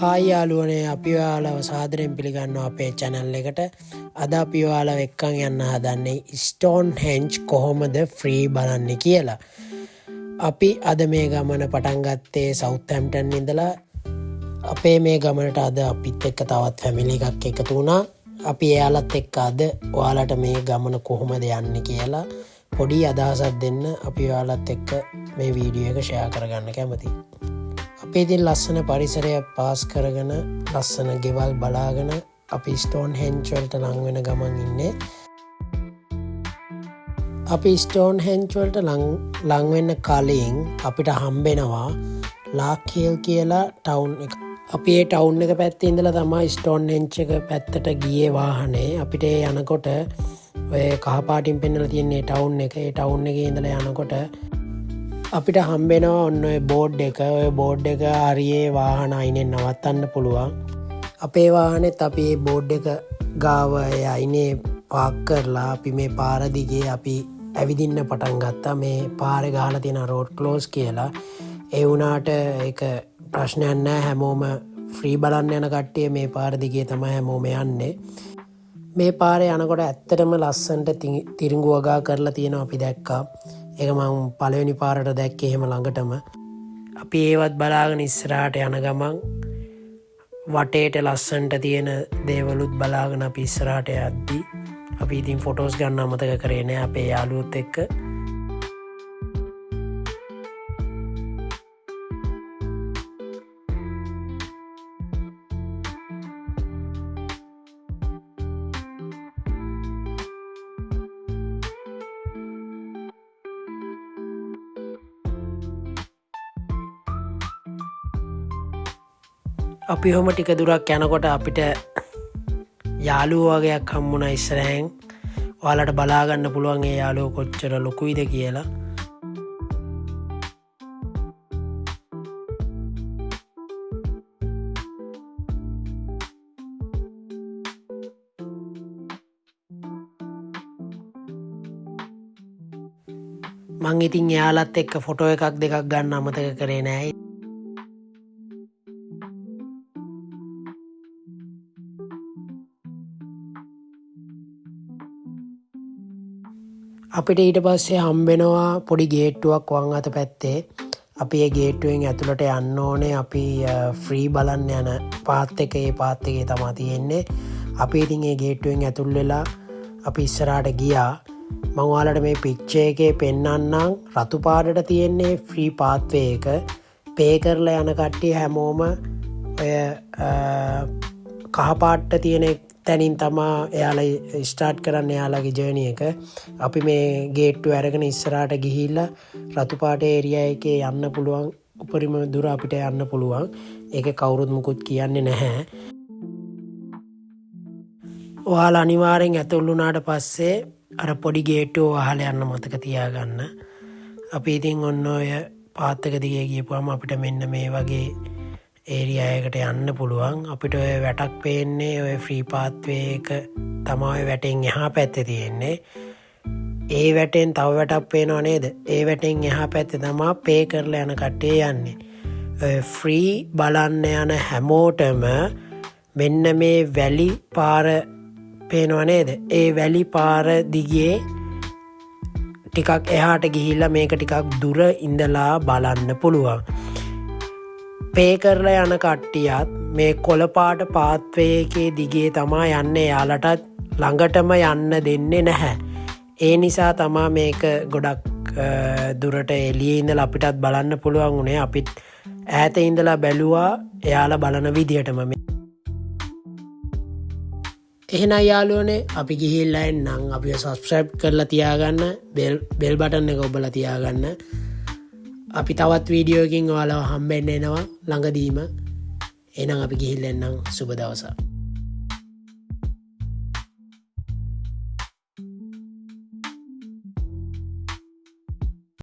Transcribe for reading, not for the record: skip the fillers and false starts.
Hi යාළුවනේ, අපි ඔයාලව සාදරයෙන් පිළිගන්නවා අපේ චැනල් එකට. අද අපි ඔයාලව එක්කන් යන්න හදන්නේ ස්ටෝන් හෙන්ජ් කොහොමද ෆ්‍රී බලන්නේ කියලා. අපි අද මේ ගමන පටන් ගත්තේ සවුත්හැම්ප්ටන් ඉඳලා. අපේ මේ ගමනට අද අපිත් එක්ක තවත් ෆැමිලි එකක් එකතු වුණා. අපි එයාලත් එක්ක අද ඔයාලට මේ ගමන කොහොමද යන්නේ කියලා පොඩි අදහසක් දෙන්න අපි ඔයාලත් එක්ක මේ වීඩියෝ එක ෂෙයා කරගන්න කැමතියි. අපි ඉතින් ලස්සන පරිසරය පාස් කරගෙන ලස්සන ගෙවල් බලාගෙන අපි ස්ටෝන් හෙන්ජ් වලට ලං වෙන ගමන් ඉන්නේ. අපි ස්ටෝන් හෙන්ජ් වලට ලං වෙන්න කලින් අපිට හම්බෙනවා ලාක්හිල් කියලා ටවුන් එක. අපි ඒ ටවුන් එක පැත්තේ ඉඳලා තමයි ස්ටෝන් හෙන්ජ් එක පැත්තට ගියේ වාහනේ. අපිට ඒ යනකොට ඔය කහ පාටින් පෙන්නලා තියෙන ඒ ටවුන් එක. ඒ ටවුන් එකේ ඉඳලා යනකොට අපිට හම්බෙනවා ඔන්න ඔය බෝඩ් එක. ඔය බෝඩ් එක හරියේ වාහන අයිනෙන් නවත්තන්න පුළුවන්. අපේ වාහනේත් අපි මේ බෝඩ් එක ගාව ඒ අයිනේ පාක් කරලා අපි මේ පාර දිගේ අපි ඇවිදින්න පටන් ගත්තා. මේ පාරේ ගහලා තියෙන රෝඩ් ක්ලෝස් කියලා. ඒ වුණාට ඒක ප්‍රශ්නයක් නෑ. හැමෝම ෆ්‍රී බලන්න යන කට්ටිය මේ පාර දිගේ තමයි හැමෝම යන්නේ. මේ පාරේ යනකොට ඇත්තටම ලස්සනට තිරිඟු වගා කරලා තියෙනවා අපි දැක්කා. ඒක මං පළවෙනි පාරට දැක්කේ එහෙම ළඟටම. අපි ඒවත් බලාගෙන ඉස්සරහට යන ගමන් වටේට ලස්සනට තියෙන දේවලුත් බලාගෙන අපි ඉස්සරහට යද්දි අපි ඉතින් ෆොටෝස් ගන්න අමතක කරේ නෑ අපේ යාළුවොත් එක්ක. අපි ඔහොම ටික දුරක් යනකොට අපිට යාළුවෝ වගේක් හම්බුණා ඉස්සරහෙන්. ඔයාලට බලා ගන්න පුළුවන් ඒ යාළුවෝ කොච්චර ලොකුයිද කියලා. මං ඉතින් එයාලත් එක්ක ෆොටෝ එකක් දෙකක් ගන්න අමතක කරේ නෑ. අපිට ඊට පස්සේ හම්බෙනවා පොඩි ගේට්ටුවක් වම් අත පැත්තේ. අපි ඒ ගේට්ටුවෙන් ඇතුළට යන්න ඕනේ. අපි ෆ්‍රී බලන්න යන පාත් එක ඒ පාත් එකේ තමා තියෙන්නේ. අපි ඉතින් ඒ ගේට්ටුවෙන් ඇතුල් වෙලා අපි ඉස්සරහට ගියා. මං ඔයාලට මේ පික්චර් එකේ පෙන්වන්නම් රතු පාටට තියෙන්නේ ෆ්‍රී පාත්වේ එක. පේ කරලා යන කට්ටිය හැමෝම ඔය කහ පාටට තියෙන තැනින් තමා එයාලා ස්ටාර්ට් කරන්නේ එයාලගේ ජර්නි එක. අපි මේ ගේට්ටුව අරගෙන ඉස්සරහට ගිහිල්ලා රතු පාට ඒරියා එකේ යන්න පුළුවන් උපරිම දුර අපිට යන්න පුළුවන්. ඒක කවුරුත් මුකුත් කියන්නේ නැහැ. ඔයාලා අනිවාර්යෙන් ඇතුල් වුණාට පස්සේ අර පොඩි ගේට්ටුව වහලා යන්න මතක තියාගන්න. අපි ඉතින් ඔන්න ඔය පාත් එක දිගේ ගියපුවම අපිට මෙන්න මේ වගේ ඒරියා එකට යන්න පුළුවන්. අපිට ඔය වැටක් පේන්නේ ඔය ෆ්‍රී පාත්වේ එක තමයි ඔය වැටෙන් එහා පැත්තේ තියෙන්නේ. ඒ වැටෙන් තව වැටක් පේනව නේද? ඒ වැටෙන් එහා පැත්තේ තමා පේ කරලා යන කට්ටිය යන්නේ. ඔය ෆ්‍රී බලන්න යන හැමෝටම මෙන්න මේ වැලි පාර පේනව නේද? ඒ වැලි පාර දිගේ ටිකක් එහාට ගිහිල්ලා මේක ටිකක් දුර ඉඳලා බලන්න පුළුවන්. පේ කරලා යන කට්ටියත් මේ කොළ පාට පාත්වේ එකේ දිගේ තමා යන්නේ. එයාලටත් ළඟටම යන්න දෙන්නේ නැහැ. ඒ නිසා තමා මේක ගොඩක් දුරට එළියේ ඉඳලා අපිටත් බලන්න පුළුවන් වුණේ. අපිත් ඈත ඉඳලා බැලුවා එයාලා බලන විදියටම. එහෙනම් යාළුවනේ අපි ගිහිල්ලා එන්නම්. අපිව සබ්ස්ක්‍රයිබ් කරලා තියාගන්න, බෙල් බටන් එක ඔබලා තියාගන්න. අපි තවත් වීඩියෝ එකකින් ඔයාලව හම්බෙන්න එනවා ළඟදීම. එහෙනම් අපි ගිහිල්ලා එන්නම්. සුබ දවසක්.